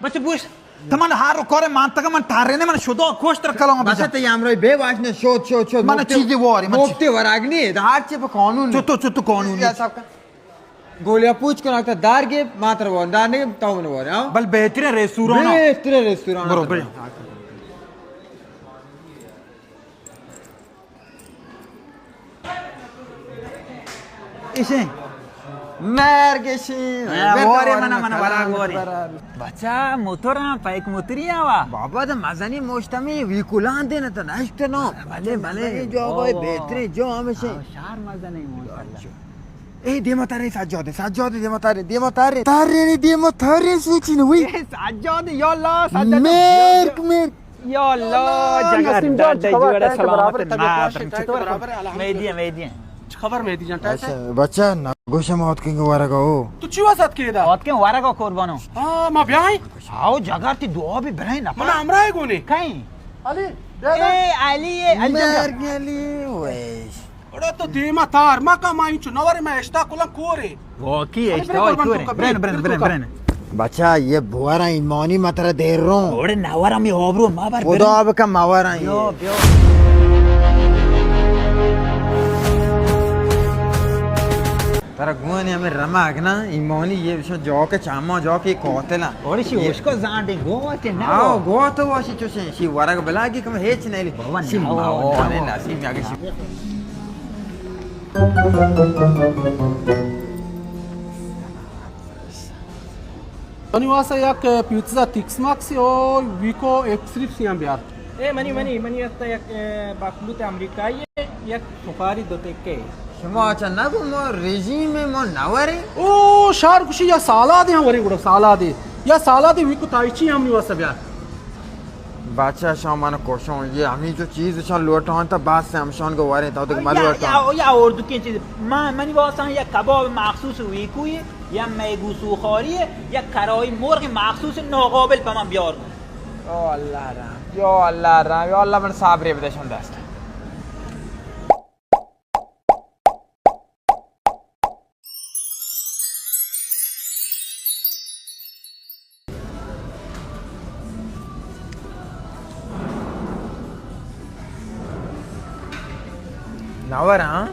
بچہ بوش، تمن ہر کارے مانتگ، من ترنے، من شدا کوشتر کلام بچہ بجا۔ تی ہمراہی بے واش نے، شود، شود، شود۔ من مفتی، چیزی واری، من چی- مفتی وراگ نی، ہر چی پہ قانون۔ چتو، چتو قانونی۔ یا صاحب کا؟ گولیا پوچ کنا تا دار گے، ماتر وار، دار نے، تاو من وار، ہاں؟ بل بہترین ریستوران۔ بہترین ریستوران۔ برو، برو۔ ایشیں۔ مرگ ایشیں۔ ہاں، وارے منا، منا، ورا وارے۔ بچا، موتر ہاں، پیک موتری ہاں وا۔ بابا، دا مزنی مشتمی ویکولان دینا تا نشت نو۔ بلے، بلے۔ مزنی جو او۔ بہترین جو ہمیشہ۔ ہاں، شہر مزنی ماشاءاللہ۔ اے دیما تارے سجاد، سجاد دیما تارے، دیما تارے۔ تارے، دیما تارے سوچی نوی۔ اے سجاد، یا اللہ، سجاد۔ مرگ، مرگ۔ یا اللہ، جگر نسیم جان، درد چه خبر؟ جوڑ ٹائم سلامت برابر، طبیعت نادر۔ واشی، ٹائم چطور؟ برابر، الحمدللہ۔ مہدی، مہدی۔ چه خبر مہدی جان، ٹائم؟ بس بچہ، نہ گوشم آتکیں کہ ورگا ہو۔ تو چی واسط کیدا؟ آتکیں ورگا قربانو۔ ہاں، ما بیائیں۔ آو جگر تی دعا بھی برائیں نہ۔ من ہمراہ گونے۔ کہیں؟ علی، دے دے۔ اے علی، اے علی جان۔ مرگ علی، ویش۔ اڑے تو دیما تار، ما کا ما انچو نوارے ما اشتا کلم کورے۔ واقعی اشتا کورے۔ برن، برن، برن، برن۔ بچا، یہ بوارا ایمانی ما ترا دیر رون۔ اوڑے نوارا می آبرو ما بر خدا بکا موارا یہ۔ بیو، بیو۔ ترا گوانی ہمیں رمگ نا، ایمانی یہ بشن جاک چاما جاک یہ قاتل ہیں۔ اوڑے شی یہ اشکو زانڈے گو تے نا۔ آو، گو تو واشی چوشیں، شی ورگ بلاگی کم ہیچ نہیں لی۔ بابا، شی نہ، ماو نہ، نے نہ۔ نسیم یا کہ شی منی واسطہ یک پیتزا تیکس ماکس او ویکو ایکس ریپس یاں بیار۔ اے منی، منی، منی واسطہ یک، اے، بکلوت امریکائی ہے، یک سفاری دو تکے۔ شما اچھا نہ گو ما رژیم ما نہ ورے۔ او شار کشی یا سالاد ہیں ورے گڑا سالاد ہے۔ یا سالاد ویکو تائچی ہم منی واسطہ بیار۔ بچہ شان من کشون، یہ ہمیں جو چیز شان لوٹان تا بس ہم شان کو وریں تا دیکھ من یا، لوٹان۔ یا، یا اردو کی چیز، من، منی واسطہ یا کباب مخصوص ویکوی، یا میگو سوخاری، یا کرائی مرغ مخصوص ناقابل پہ من بیار۔ او اللہ رحم، یا اللہ رحم، یا اللہ من صبر بدے شان دست۔ نور، ہاں؟